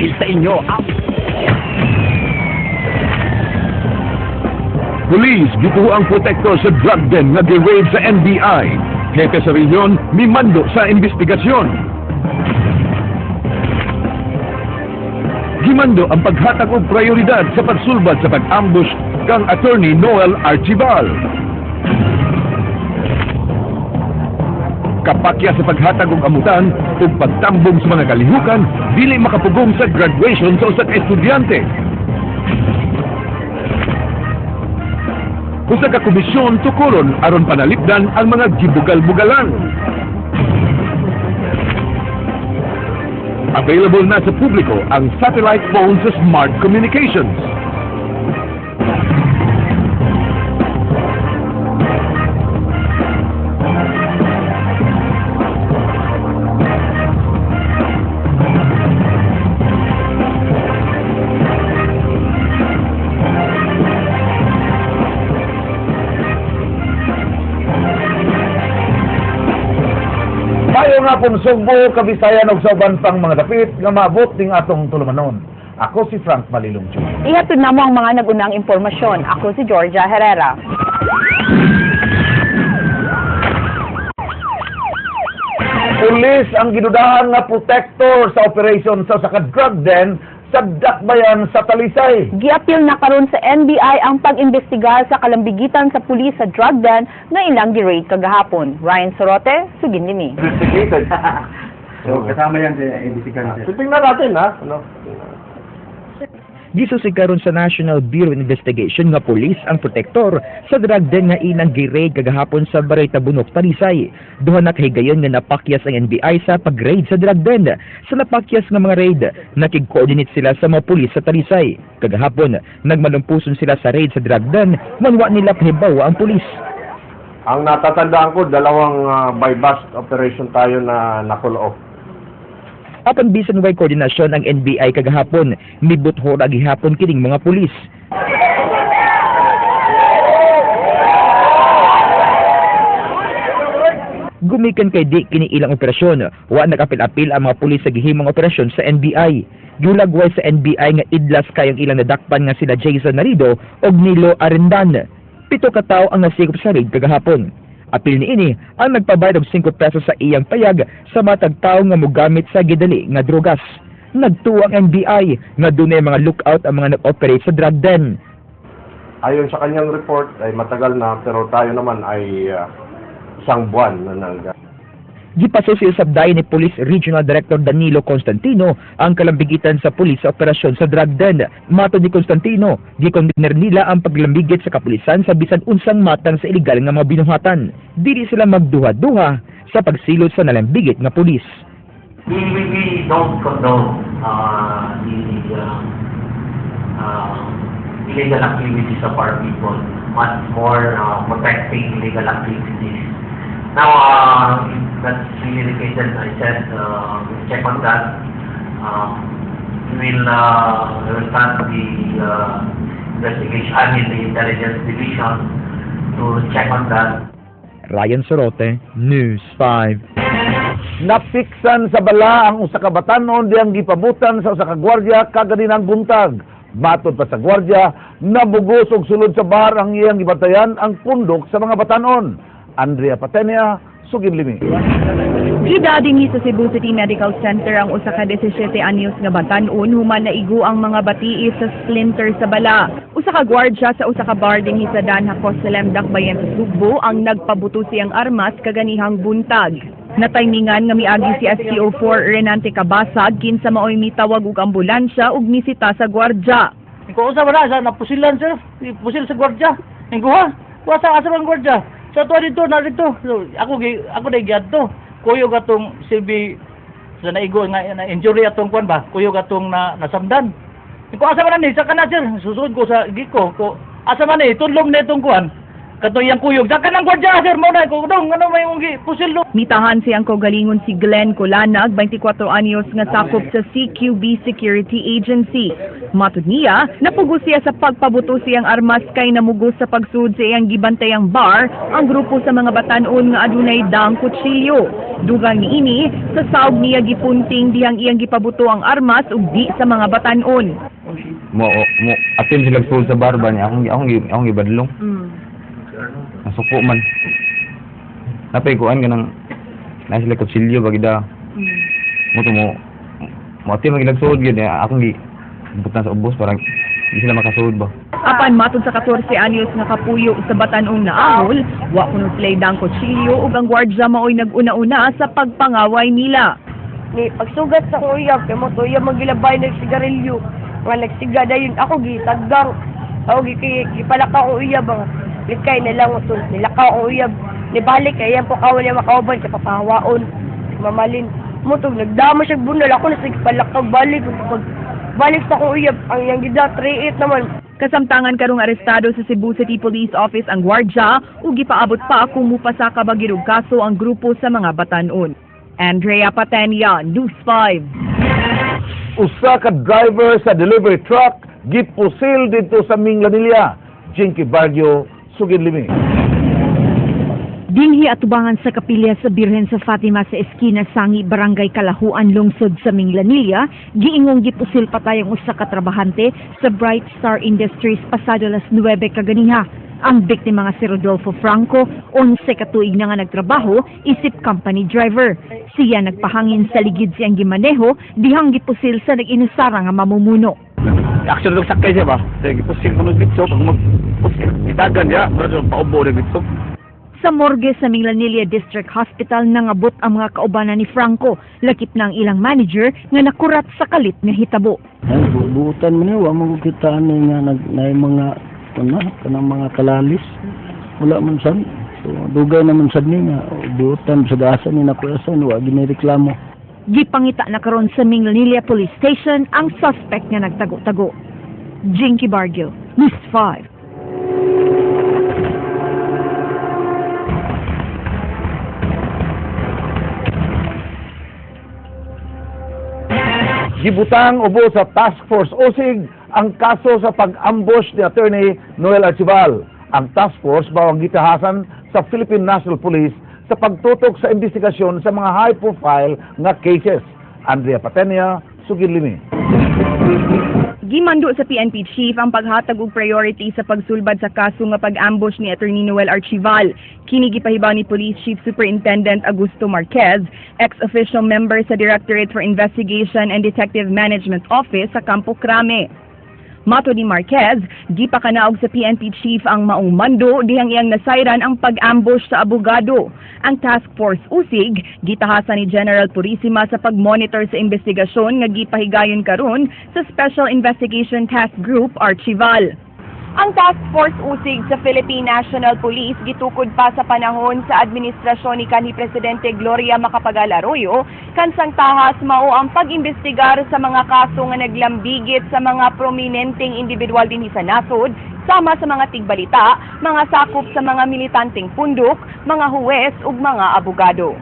Dahil sa inyo ang Police gituo ang protector sa drug den nga gi-raid sa NBI. Hepe sa rehiyon mimando sa investigasyon. Gimando ang paghatag og prioridad sa pagsulbad sa pag-ambush kang Attorney Noel Archival. Kapakya sa paghatag og amutan ug pagtambong sa mga kalihukan, dili makapugong sa graduation sa usa ka estudyante. Usa ka komisyon tukuron aron panalipdan ang mga gibugal-bugalan. Available na sa publiko ang satellite phone sa Smart Communications. Mayo nga pong Sugbo, Kabisayan ug sa uban pang mga dapit nga maabot ning atong tulumanon. Ako si Frank Malilong Jr. Ihatod na mo ang mga nagunang impormasyon. Ako si Georgia Herrera. Pulis ang gidudahan nga protector sa operation sa usa ka drug den sa Dakbayan sa Talisay. Giapil na karon sa NBI ang pag-imbestiga sa kalambigitan sa pulis sa drug den nga ilang gi-raid kagahapon. Ryan Sorote, sugin nimi. Investigated. So, kasama yan sa investigahan, sir. Titingnan natin, ha? Ano? Gisusig karon sa National Bureau of Investigation nga pulis ang protektor sa drug den nga ilang gi-raid kagahapon sa Barangay Tabunok, Talisay. Duha na kahigayon nga napakyas ang NBI sa pag-raid sa drug den. Sa napakyas nga mga raid, nakig-coordinate sila sa mga pulis sa Talisay. Kagahapon, nagmalumpuson sila sa raid sa drug den, manwa nila pahibaw ang pulis. Ang natatandaan ko, dalawang buy-bust operation tayo na nakulo off. Apan bisan way koordinasyon ang NBI kagahapon, mibuthora gihapon kining mga pulis. Gumikan kay di kini ilang operasyon, wa nagapil-apil ang mga pulis sa gihimong operasyon sa NBI. Gihulagway sa NBI nga idlas kayong ilang nadakpan nga sila Jason Narido og Nilo Arendan. 7 ka tawo ang nasikop sa raid kagahapon. Apil niini ang nagpabayad og 5 pesos sa iyang payag sa matag tawo nga mogamit sa gidali nga drogas. Nagtuo ang NBI nga dunay mga lookout ang mga nag-operate sa drug den. Ayon sa kanyang report ay matagal na, pero tayo naman ay isang buwan na nag Gipasusi usab dayon ni Police Regional Director Danilo Constantino ang kalambigitan sa pulis sa operasyon sa drug den. Matod ni Constantino, gikondiner nila ang paglambigit sa kapulisan sa bisan unsang matang sa ilegal nga mga binuhatan. Dili sila magduha-duha sa pagsilot sa nalambigit nga pulis. We don't condone the illegal activities of our people, much more protecting illegal activities. Now, that's really indicated. I said, we'll check on that. We will start the investigation, I mean the intelligence division to check on that. Ryan Sorote, News 5. Napiksan sa bala ang usa ka batan-on diyang gipabutan sa usa ka gwardiya kaganinang buntag. Matod pa sa gwardiya, nabugos og sulod sa bar ang iyang gibantayan ang pundok sa mga batan-on. Andrea Patenia, sugin limi. Gidadingi sa Cebu City Medical Center ang usa ka 17 anyos nga batan-on human naigo ang mga batii sa splinter sa bala. Usa ka gwardya sa usa ka bar dinhi sa Dan Jacoselem, Dakbayan sa Sugbo ang nagpabuto siyang armas kaganihang buntag. Nataymingan nga miagi si SPO4 Renante Cabasag kinsa maoy mitawag og ambulansya ug misita sa gwardya. Ikaw usa ba na sa napusilan sir, pusil sa gwardya. Ingo ha, wasa asa ang gwardya. Sa to dito na dito. So, ako dai giadto. Kuyog atong CB sa naigo nga na injury atong kuan ba? Kuyog atong na nasamdan. Iko asa man ni sa kana sir, susud ko sa giko ko. Asa man ni tudlong na itong kuan. Kato iyang kuyog sa kanang gwardiya, sir, mo na ko dong ano may mong pusil do. Mitahan siyang kaugalingon si Glenn Colanag, 24 anyos, nga sakop sa CQB Security Agency. Matud niya, napugos siya sa pagpabuto siyang armas kay namugos sa pagsud sa iyang gibantayang bar ang grupo sa mga batanon nga adunay daang kutsilyo. Dugang niini, sa saog niya gipunting dihang iyang gipabuto ang armas ug di sa mga batanon. Mo atim sila sulod sa bar ba niya akong gibadlong. Nasuko man. Napay kuan kanang na sila kutsilyo ba gida. Mo to mo atim man sulod gyud niya akong gi butan sa ubos parang di sila makasulod ba. Apan matod sa 14 anyos nga kapuyo sa batanong naahol, wa kuno sila'y daang kutsilyo ug ang gwardya maoy nag-una-una sa pagpangaway nila. Ni pagsugat sa akong uyab kay mo to uyab magilabay nag sigarilyo nga nagsiga dayon ako gitaggang ako gipalakaw akong uyab nga likay na lang to nilakaw akong uyab nibalik kay yan po kawan niya makauban kay papahawaon mamalin mo to nagdama siya bunal ako na sige palakaw balik pag balik sa akong uyab ang iyang gida 38 naman. Kasamtangan karong arestado sa Cebu City Police Office ang gwardya ug gipaabot pa kung mupasaka ba gid og kaso ang grupo sa mga batanon. Andrea Patenia, News 5. Usa ka driver sa delivery truck gipusil didto sa Minglanilla. Jinky Barrio, sugid limi. Dinhi atubangan sa kapilya sa Birhen sa Fatima sa eskina Sangi, Barangay Kalahuan, lungsod sa Minglanilla, giingong gipusil patay ang usa ka trabahante sa Bright Star Industries pasado alas 9 kaganiha. Ang biktima nga si Rodolfo Franco, 11 ka tuig na nga nagtrabaho isip company driver. Siya nagpahangin sa ligid siyang gimaneho dihang gipusil sa nag-inusara nga mamumuno. Action lang sakay siya ba? Sige, pusil ko ng bitso pag magpusil itagan niya, mura paubo ng bitso. Sa morgue sa Minglanilla District Hospital nangabot ang mga kaubanan ni Franco, lakip na ang ilang manager nga nakurat sa kalit nga hitabo. Ay, buutan man niya, wa mo kita ani nga nag na mga kana kanang mga kalalis. Wala man sad. So dugay naman sad ni nga buutan sa asa ni nakuyasan wa ginireklamo. Gipangita na karon sa Minglanilla Police Station ang suspect nga nagtago-tago. Jinky Bargio, News 5. Gibutang ubo sa Task Force Usig ang kaso sa pag-ambush ni Attorney Noel Archival. Ang task force mao ang gitahasan sa Philippine National Police sa pagtutok sa investigasyon sa mga high-profile nga cases. Andrea Patenia, sugid limi. Gimando sa PNP chief ang paghatag og priority sa pagsulbad sa kaso nga pag-ambush ni Attorney Noel Archival. Kini gipahibaw ni Police Chief Superintendent Augusto Marquez, ex-official member sa Directorate for Investigation and Detective Management Office sa Campo Crame. Matod ni Marquez, gipakanaog sa PNP chief ang maong mando dihang iyang nasayran ang pag-ambush sa abogado. Ang Task Force Usig gitahasan ni General Purisima sa pag-monitor sa investigasyon nga gipahigayon karon sa Special Investigation Task Group Archival. Ang Task Force Usig sa Philippine National Police gitukod pa sa panahon sa administrasyon ni kanhi Presidente Gloria Macapagal Arroyo, kansang tahas mao ang pag-imbestigar sa mga kaso nga naglambigit sa mga prominenteng individual dinhi sa nasod, sama sa mga tigbalita, mga sakop sa mga militanteng pundok, mga huwes ug mga abogado.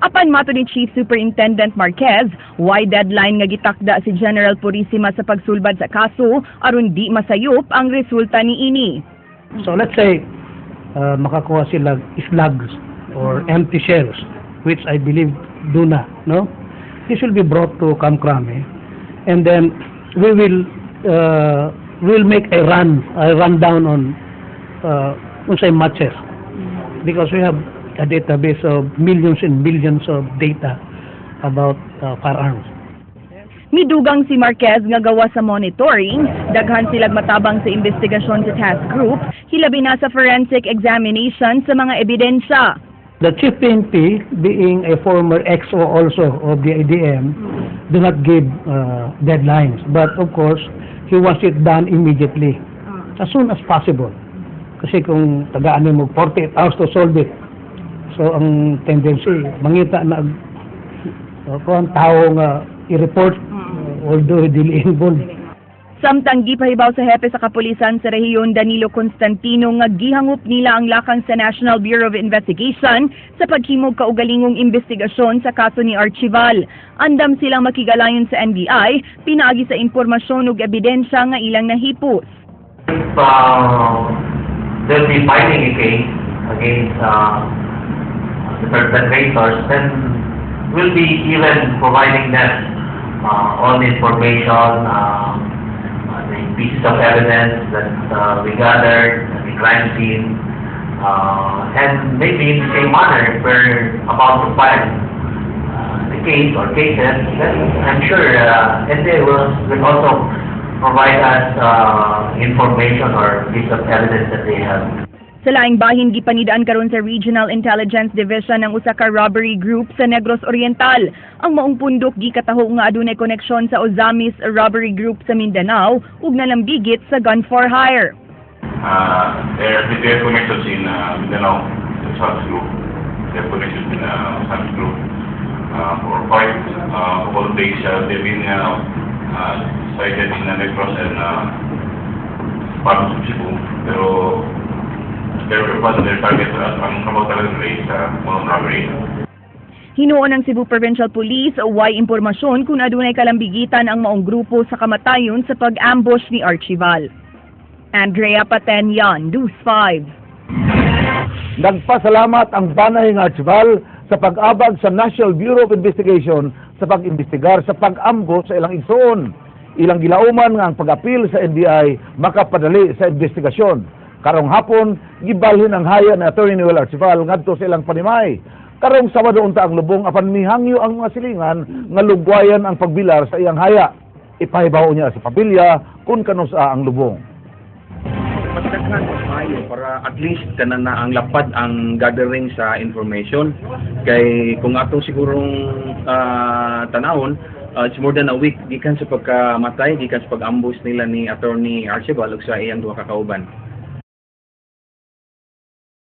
Apan matod ni Chief Superintendent Marquez, way deadline nga gitakda si General Purisima sa pagsulbad sa kaso aron di masayop ang resulta niini. So let's say makakuha sila slugs or empty shells, which I believe do na, no? This will be brought to Camp Crame, and then we will make a rundown on unsay matches, because we have a database of millions and millions of data about firearms. Midugang si Marquez nga gawa sa monitoring, daghan silag matabang sa investigasyon sa task group, hilabi na sa forensic examination sa mga ebidensya. The Chief PNP, being a former XO also of the ADM, do not give deadlines. But of course, he wants it done immediately, as soon as possible. Kasi kung tagaan mo 48 hours to solve it, so ang tendency, mangita na kung ang tao nga i-report, although dili involved. Samtang gipahibaw sa hepe sa kapulisan sa rehiyon, Danilo Constantino, nga gihangop nila ang lakang sa National Bureau of Investigation sa paghimog kaugalingong investigasyon sa kaso ni Archival. Andam silang makigalayon sa NBI pinaagi sa impormasyon ug ebidensya nga ilang nahipos. If they'll be filing a case against the perpetrators, then we'll be even providing them all the information, the pieces of evidence that we gathered at the crime scene, and maybe in the same manner, if we're about to file the case or cases, then I'm sure NBI will also provide us information or piece of evidence that they have. Sa laing bahin, gipanidaan karon sa Regional Intelligence Division ang usa ka robbery group sa Negros Oriental. Ang maong pundok gikataho nga adunay koneksyon sa Ozamis Robbery Group sa Mindanao ug nalambigit sa gun for hire. They have connections in Mindanao, the Ozamis Group. They have connections in Ozamis Group. For quite couple of days, they've been sighted in Negros and parts of Cebu. Pero their one their target, ang trabaho talaga nila is mga robbery. Hinuon ng Cebu Provincial Police way impormasyon kung adunay kalambigitan ang maong grupo sa kamatayon sa pag-ambush ni Archival. Andrea Patenyan, News 5. Nagpasalamat ang banay nga Archival sa pag-abag sa National Bureau of Investigation sa pag-imbestigar sa pag-ambush sa ilang igsoon. Ilang gilauman nga ang pag-apil sa NBI makapadali sa investigasyon. Karong hapon, gibalhin ang haya ni Attorney Noel Archival ngadto sa ilang panimay. Karong Sabado unta ang lubong apan mihangyo ang mga silingan nga lugwayan ang pagbilar sa iyang haya. Ipahibaw niya sa pamilya kung kanusa ang lubong. Mas daghan, mas maayo para at least kana na ang lapad ang gathering sa information, kay kung atong sigurong tanawon, it's more than a week gikan sa pagkamatay, gikan sa pag-ambush nila ni Attorney Archival ug sa iyang duha ka kauban.